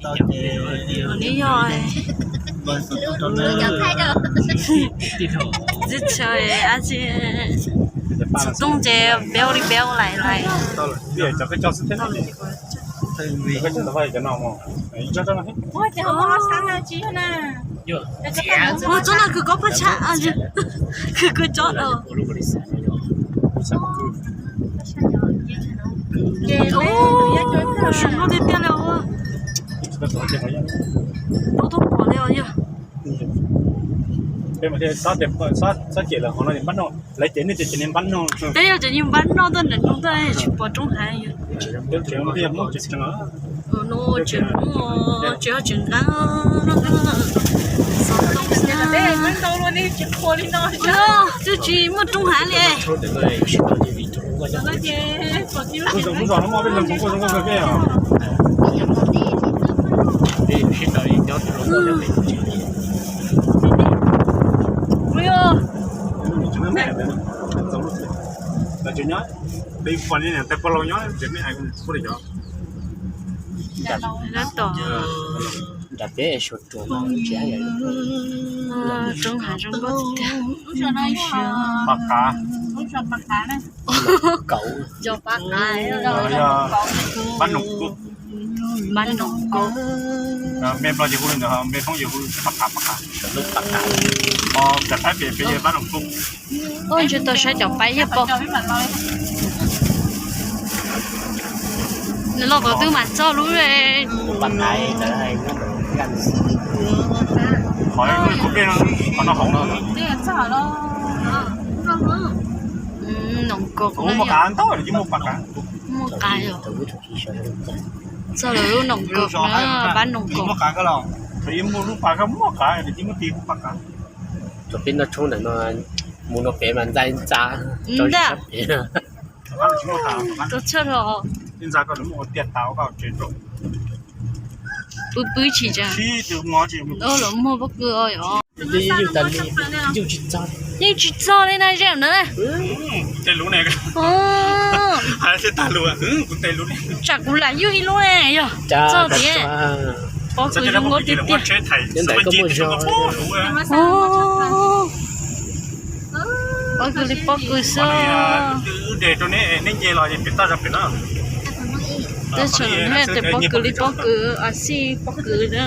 Nws yog tib chaw ab tsi, txhua tooj ces peb li peb lais lais. Ua txoj no kws koj paj tshab, kws koj cob os. Zoo nkauj tiag tiag li os. Tub tuaj pom li os yog. Peb yog cov npab noj tuaj ntawm no tuaj tsis pom roob hav. Tseem muaj tseem nqab, tseem ho tseem nqab. Twb tsis muaj roob hav li. Nram peb suav ruas no tsis, roob hav zoo nkauj tiag. Paj qav, kauv, yog paj qav, paj noom kauv. Npe Nplog ces hu li ntawd, npe Hmoob ces hu paj qav, paj qav. Paj qav, peb, peb yog paj noom kauv. Ua ntshe tau saib cov pab yog pom. Nws los qhov twg mas txog lub. Qhov no hauv no. Noom kauv, muaj qab yom. Txog lawm lub noom kauv na, pab noom kauv. Muaj qab, muaj qab. Thaum peb noj tshoob ntawm no, mus no pem mas ntxaij ntxa rau sab pem. Tus tshaj los pw pw tsis tsa. Los muag pob kws os yom. Yeej tsis txog li na, zem na. Tsam kuv lam yug ib lub ne yog txog tiag. Pob kws zoo nkauj tiag tiag. Pob kws li pob kws xwb. Teb chaws no tej pob kws li pob kws, a xij pob kws na.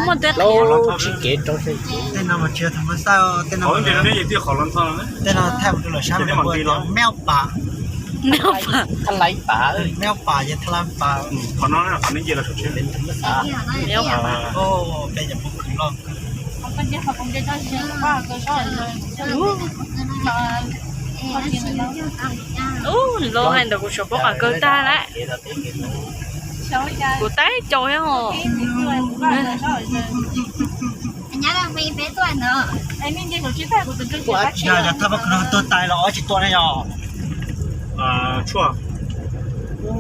Muaj tej qhov tsis kev rau. Tej no mas tsis yog tham mas xaj, tej no, tej no thaij mus rau lawm sab, meoj pas, meoj pas, meoj pas ces tham mas pas. Qhov no, qhov no nce los saum tsheb. Peb cov pob kws loj kawg. Ub, nws los hais ntawm kuv suav pob kws kawg tag lawm. Kuv tab caus thiab os. Yog cov thaj pob kws no tuag tas los ob tsis tua ne yog? Tshuaj,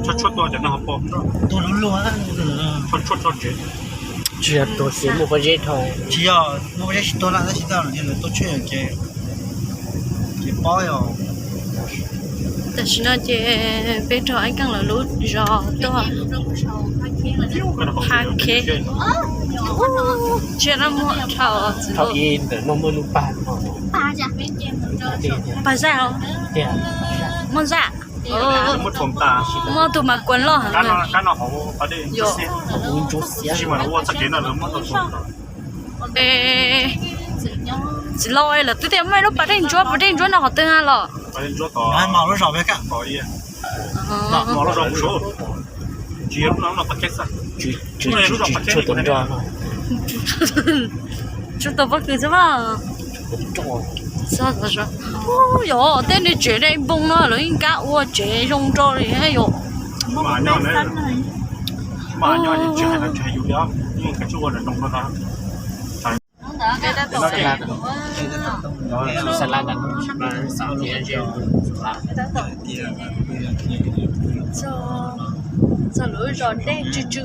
tshuaj tua cov no ho pom. Tuag lug lug. Tshuaj tshuaj tso tsev. Tsis yog tuag ces muaj pob zeb dhau. Tsis yog muaj pob zeb tsis tuag na, tab sis tau lawv tua tshuaj ces, ces pob yog. Tam sim no ces peb raug Aib Keej lawv lub zos tuaj. Pha Khe. Tsiaj no muaj dhau. Thaum ib ntawm no muaj lub pag no. Pag zaj os? Muaj zaj. Muaj tus mas kuas loj heev. Txiv laus, lawv twb tias muaj ib lub pas dej ntsuab, pas dej ntsuab no qhov twg na los? Tshuaj tus nrog no. Tshuaj tus pob kws xwb mas. Yog tej niag tsev dej npoo no lawv yeej nkag ua tsev zoo nraug li yom. Txog lub zos dej tsw tsw.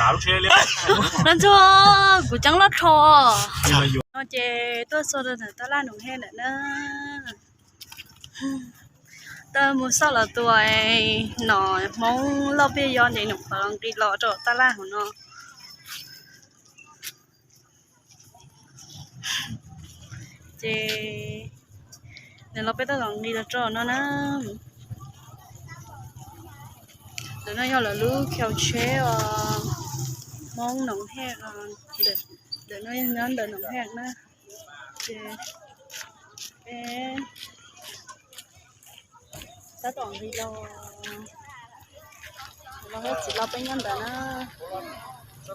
Los ntxuag, kuv ceeb loj rho. No ces tuaj txog rau ntawm tab laj Noom Hej lawm na. Tab mus xauj los tua nom Hmoob Lauj Paj Yob ces nws qhuav los nqis los rau tab laj hauv no. Ces nws los peb tab tom nqis los rau no na. Ntawm no yog lawv lub khau tsheb os, Hmoob Noom Hej os, ntawm no yog nyob ntawm Noom Hej na. Ces peb tab tom nqis los, los thiab txiv los peb nyob ntawd na.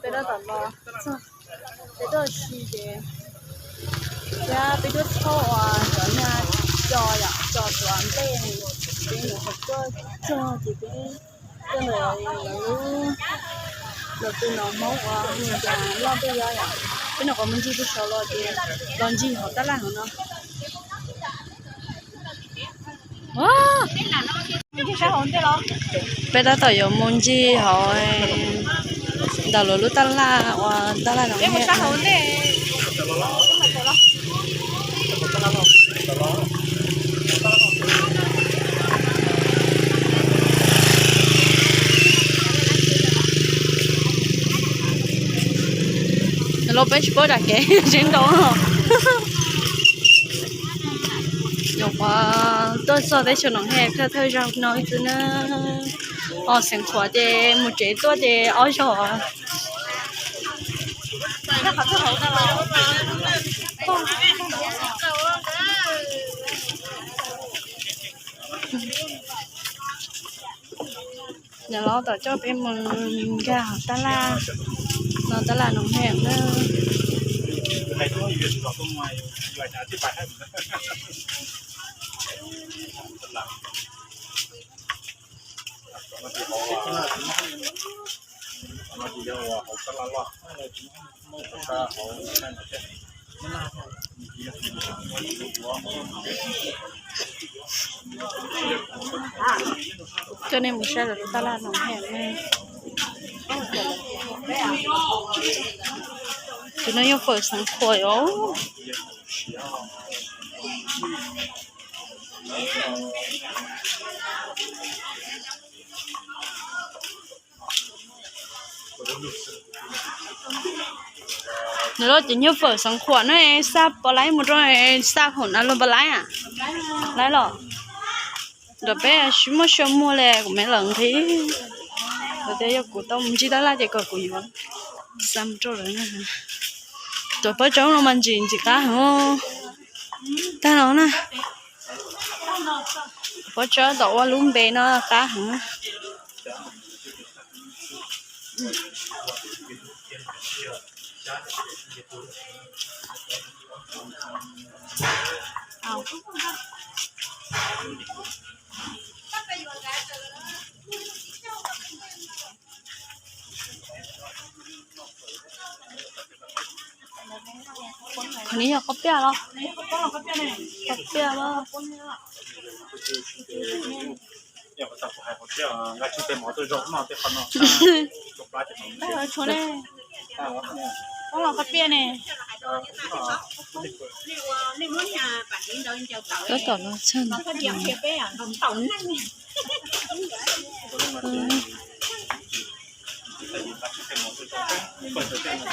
Peb tab tom los txog, peb tuaj si ces thiab peb tuaj thauj uas cov nyuag co yom, co tuav nplej, peb nyuam qhuav tuaj txog ces peb tuaj ntawm lub, lawv tus nom Hmoob uas hu cas Lauj Paj Yob yom, peb nyuam qhuav mus ncig pem saud los ces los ncig hauv tab laj hauv no. Peb tab tom yuav mus ncig hauv ntawm lawv lub tab laj uas tab laj Noom Hej. Los peb tsis paub dam kev tseeb ntau. Nyuam qhuav tuaj txog teb chaws Noom Hej thawj thawj zaug no ib txwm na. Os, Xeev Khuam ces mus tsev tuaj ces ob zaug. Nws los tom coj peb mus nkag hauv tab laj, no tab laj Noom Hej na. Coj nej mus saib lawv lub tab laj Noom Hej na. Tus no yog fawm Xeev Khuam os. Nws los ces nyuag fawm Xeev Khuam na, xaj pov laib mus rau, xaj hauv na los pov laib a. Laib los. Nram peb tsis muaj xyov muag li, kuv me lawv nqhis. Lawv tias yog kuv tau mus ncig tab laj ces kom kuv yuav xa mus rau lawv na. Cov pob tsuas no mas ntsim ntsim qab heev tag los na. Pob tsuas tom ua lub npe no qab heev. Nws yog qhov piaj los? Qhov piaj los? Qhov piaj ne. Tab tom los txog.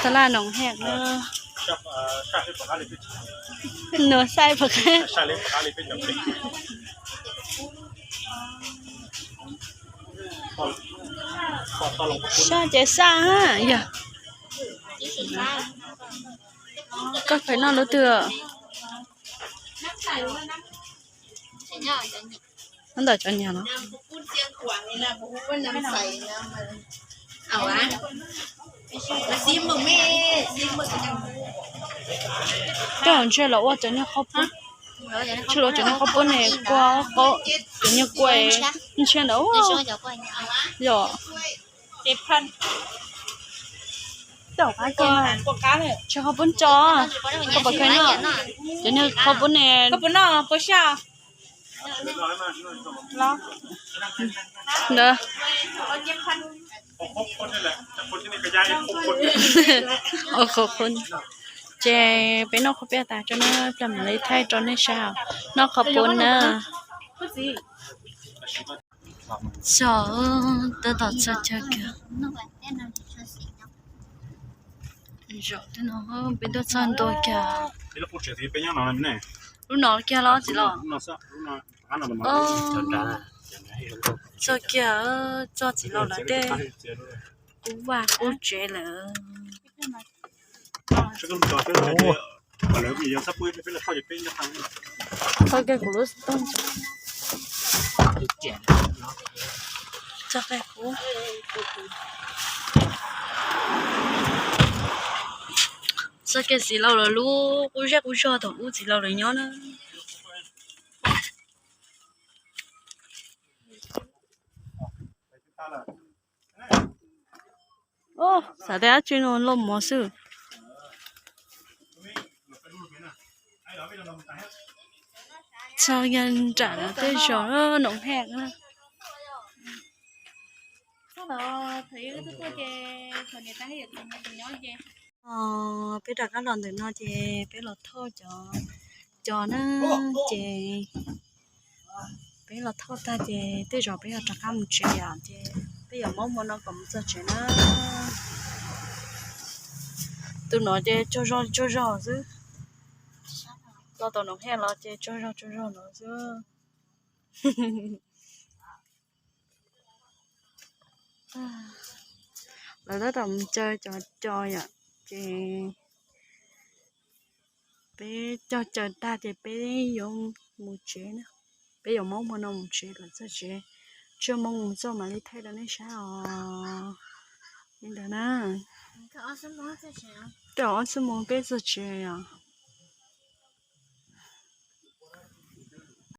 Taj laj Noom Hej na. Nws saib puas qab. Saj ces saj yog. Koj pheej noj lub twg? Nyob ntawm cov niag no. Tej zaum ntshe los ua cov niag qhov pub, ntshe los cov niag qhov pub ne, kua, cov niag kua ntshe ntawd yom. Ntshe qhov pub tso, koj pom kheev no, cov niag qhov pub ne. Ntawd. Qhov qhov, ces peb noj qhov piaj tas tso na, peb mam li thaij rau nej saib os. Noj qhov pub na. Txog, tab tom txog chaw kiag. Zaum no peb tuaj txog ntua kiag. Lub no kiag los txiv los? Txog kiag, txog txiv laus lawv tej kub vaj kub tsev lawm. Txog kiag kuv lub xov tooj. Txog kiag kuv, txog kiag txiv laus lawv lub qub zej qub zog thaum ub txiv laus lawv nyob na. Xav tias dab tsi no loj mov xwb. Txog nram tej zos Noom Hej na. Peb rov qab los ntawm no ces peb los thauj cov cos na, ces peb los thauj tag ces tej zaum peb yuav rov qab mus tsev os, ces peb yuav maub hmo no kom mus txog tsev na. Tus no ces tsaug zog tsaug zog xwb, los tom Noom Hej los ces tsaug zog tsaug zog no xwb. Lawv tab tom mus caw cov cos yom, ces peb cog caw tag ces peb yuav mus tsev na. Peb yuav maub hmo no mus tsev kom txog tsev, tsawg moo mus txog mam li thaij rau nej saib os. Li ntawd na, tej ob xuab moos peb txog tsev os.